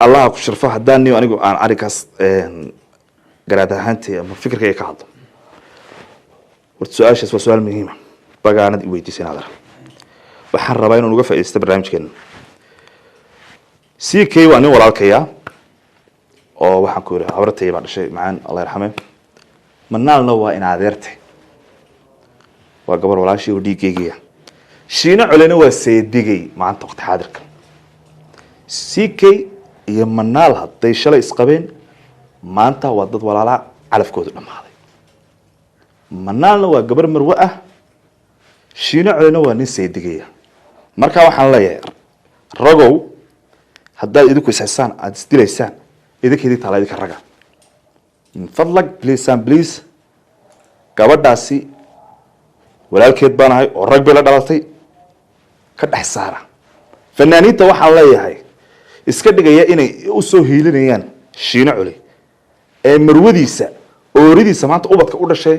Allaha ku sharfo. Haddaan niyo anigu aan arrinkaas garaad ahaantay ama fikirkayga ka hadlo, horta su-aashaas waa su-aal muhiima. Bagaanad i weydiisay nadar, waxaan rabaa inaan uga faaidaysto barnaamijkeena. CK waa nin walaalkaya oo waxaan ku yidhi habartay baa dhashay macaan, Allah yarxame. Manaalna waa in adeertay, waa gabar walaashii oo dhiiggaygiya. Shiino Colena waa seedigay. Maanta waqti xaadirka CK iyo Manaal hadday shalay isqabeen, maanta waa dad walaalaa, calafkoodu dhammaaday. Manaalna waa gabar marwe ah, Shiino Colena waa nin seedigaya. Marka waxaan leeyahay, ragow, haddaad idinku ishaysaan, aada isdilaysaan, idinka idin taala, idinka raga. Min fadlag, please and please, gabadhaasi walaalkeed baan ahay oo rag bay la dhalatay, ka dhex saara. Fanaaniinta waxaan leeyahay iska dhigaya inay usoo hiilinayaan Shiino Cule ee marwadiisa, ooridiisa maanta ubadka u dhashay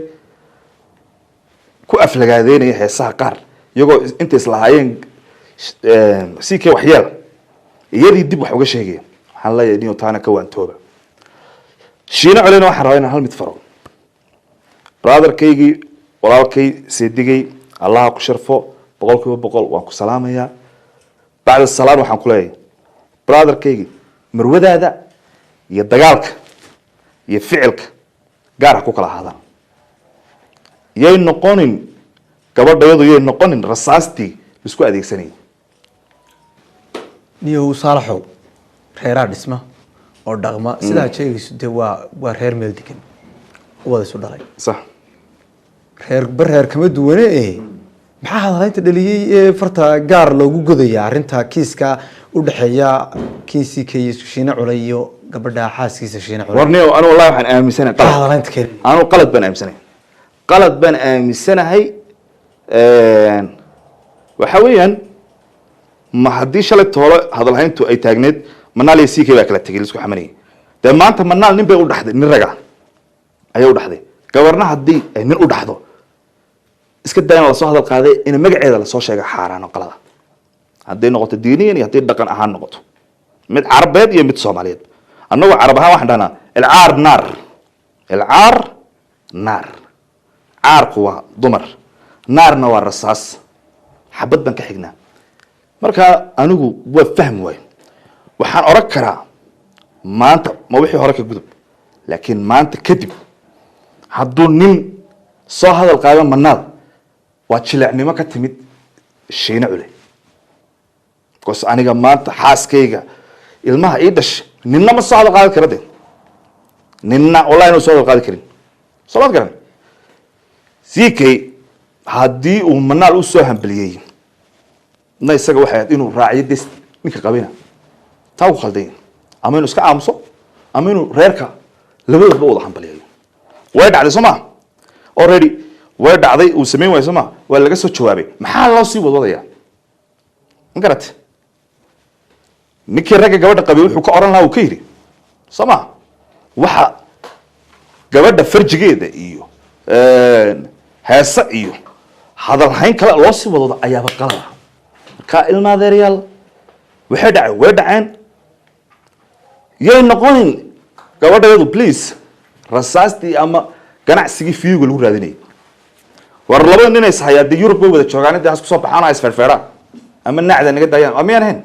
ku aflagaadeynaya heesaha qaar, iyagoo intay islahaayeen CK waxyeel, iyadii dib wax uga sheegaya, waxaan leeyahay niyo taana ka waantooba. Shiino Culena waxaan rabaa inaan hal mid faro. Brotherkaygii, walaalkay, seedigay, Allaha ku sharfo, 100% waan ku salaamayaa. Bacda salaan, waxaan ku leeyahay, brotherkaygii, marwadaada iyo dagaalka iyo ficilka gaar ha ku kala ahaadaan. Yay noqonin gabadhayadu, yay noqonin rasaastii laisku adeegsanayay. Niyow Saalaxow, reeraa dhisma oo dhaqma sidaa sheegayso, dee waa reer meel degan, ubad isu dhalay. Sax. Reer ba reer kama duwane e, maxaa hadalaynta dhaliyey ee farta gaar loogu godaya arrinta kiiska u dhexeeya kiisii kay Shiine Culay iyo gabadha xaaskiisa Shiine Culay? Warniyow, anu wallahi waxaan aaminsanahay maxaa qalad. Hadalaynta keenay? Anu qalad baan aaminsanahay, qalad baan aaminsanahay. Waxa weeyaan, ma haddii shalay toole hadalhayntu ay taagneed Manaal iyo CK baa kala tegay, laisku xamanayay, dee maanta Manaal nin bay u dhaxday, nin raga ayay u dhaxday. Gabarna haddii ay nin u dhaxdo, iska dayana lasoo hadal qaaday in magaceeda lasoo sheega xaaraan oo qalada, hadday noqoto diiniyan iyo hadday dhaqan ahaan noqoto, mid Carabeed iyo mid Soomaaliyeed. Annagoo Carab ahaan waxaan dhahnaa العار نار، العار نار. Caarku waa dumar, naarna waa rasaas, xabad baan ka xignaa. Marka anigu waa fahmi waayo. Waxaan oran karaa maanta ma wixii hore ka gudub, laakiin maanta kadib hadduu nin soo hadal qaado Manaal, waa jileecnimo ka timid Shiine Cule, because aniga maanta xaaskayga, ilmaha ii dhashay, ninna ma soo hadal qaadi kara. De ninna wallahi inuu soo hadal qaadi karin, soo maad garan. CK haddii uu Manaal u soo hambaliyey na, isaga waxay ahayd inuu raaciyo des ninka qabina taa ku khaldan yahay, ama inuu iska aamuso ama inuu reerka labadoodba wada hambaliyayo. Way dhacday, soo ma? Already way dhacday, uu samayn waayo, soo ma? Waa laga soo jawaabay. Maxaa loo sii wadwadaya? Ma garat? Ninkii ragga gabadha qabay wuxuu ka oran lahaa uu ka yidhi, soo ma? Waxa gabadha farjigeeda iyo heese iyo hadalhayn kale loo sii wadwado ayaaba qalada. Marka ilma adeerayaal, waxay dhaceen way dhaceen. Yay noqonin gabadhayadu, please, rasaastii ama ganacsigii fiyuga lagu raadinayay. War labada nin is hayaa dee Yurub bay wada joogaan, intay has kusoo baxaan, ha isfeerfeeraan ama nacda naga daayaan, waa miyaan ahayn?